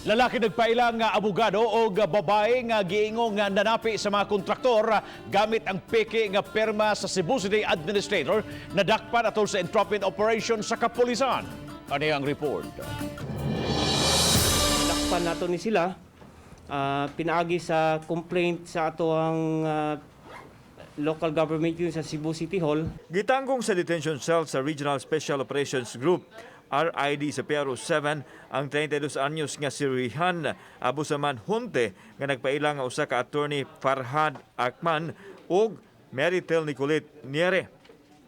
Lalaki nagpaila nga abogado o babae nga giingo nga nanapi sa mga kontraktor gamit ang peke nga perma sa Cebu City Administrator, nadakpan atol sa entrapment operation sa kapulisan. Ano ang report? Dakpan nato ni sila pinaagi sa complaint sa atoang local government unit sa Cebu City Hall. Gitanggong sa detention cell sa Regional Special Operations Group RID sa PRO 7 ang 32 anyos nga si Rihan Abu Saman Hunte nga nagpaila nga usa ka attorney Farhad Akman ug Meritel Nicolet Niere.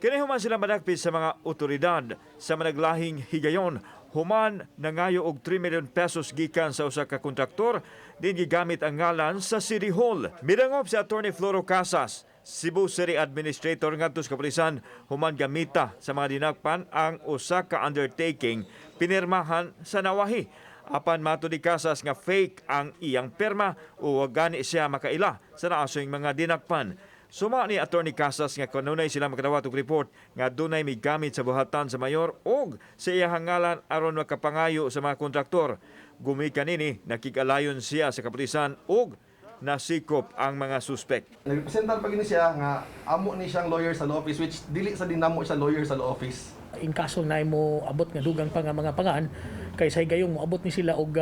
Kini human sila madakpit sa mga otoridad sa managlahing higayon human nangayo og 3 million pesos gikan sa usa ka kontraktor din gigamit ang ngalan sa City Hall. Midangop si Attorney Floro Casas, Cebu City Administrator, ngadto sa kapulisan human gamita sa mga dinakpan ang usa ka undertaking pinirmahan sa nawahi. Apan matud ni Casas nga fake ang iyang perma o wa gani siya makaila sa naasoy mga dinakpan. Suma ni Attorney Casas nga kanunay sila makadawat og report nga dunay migamit sa buhatan sa mayor og sa iyang ngalan aron makapangayo sa mga kontraktor. Gumikan nini, nakig-alayon siya sa kapulisan ug nasikop ang mga suspek. Nagrepresentar pa gini siya nga amo ni siyang lawyer sa law office, which dili sa dinamo siya lawyer sa law office. In kaso na mo abot nga dugang pa nga mga pangan, kay sa higayong moabot ni sila og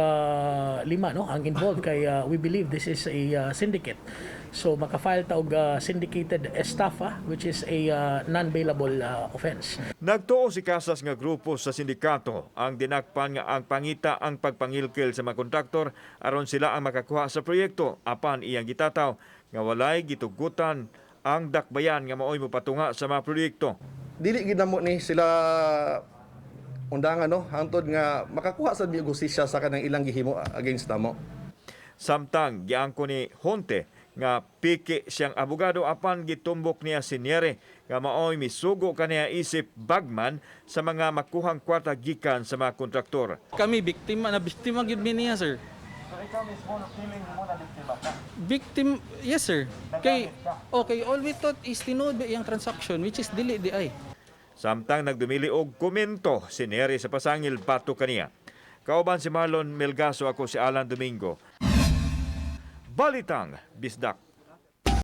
lima, no, ang involved, kay we believe this is a syndicate, so maka-file ta og syndicated estafa, which is a non-bailable offense. Nagtuo si Casas nga grupo sa sindikato ang dinakpan nga ang pangita ang pagpangilkil sa mga kontraktor aron sila ang makakuha sa proyekto, apan iyang gitataw nga walay gitugutan ang dakbayan nga maoy mopatunga sa mga proyekto. Dili gid namo ni sila undangan, no, hangtod nga makakuha sa mi og hustisya sa kanang ilang gihimo against namo. Samtang giangko ni Honte nga piki siyang abogado, apan gitumbok niya si Niere nga maoy misugo kaniya isip bagman sa mga makuhang kwarta gikan sa mga kontraktor. Kami biktima na biktima gyud mi niya, sir. So ikaw mismo feeling mo na biktima ka? Victim, yes, sir. Kay okay, all we thought is tinuod ba iyang transaction, which is dili di ay. Samtang nagdumili og komento si Neri sa pasangil batok kaniya. Kauban si Marlon Melgaso, ako si Alan Domingo. Balitang Bisdak.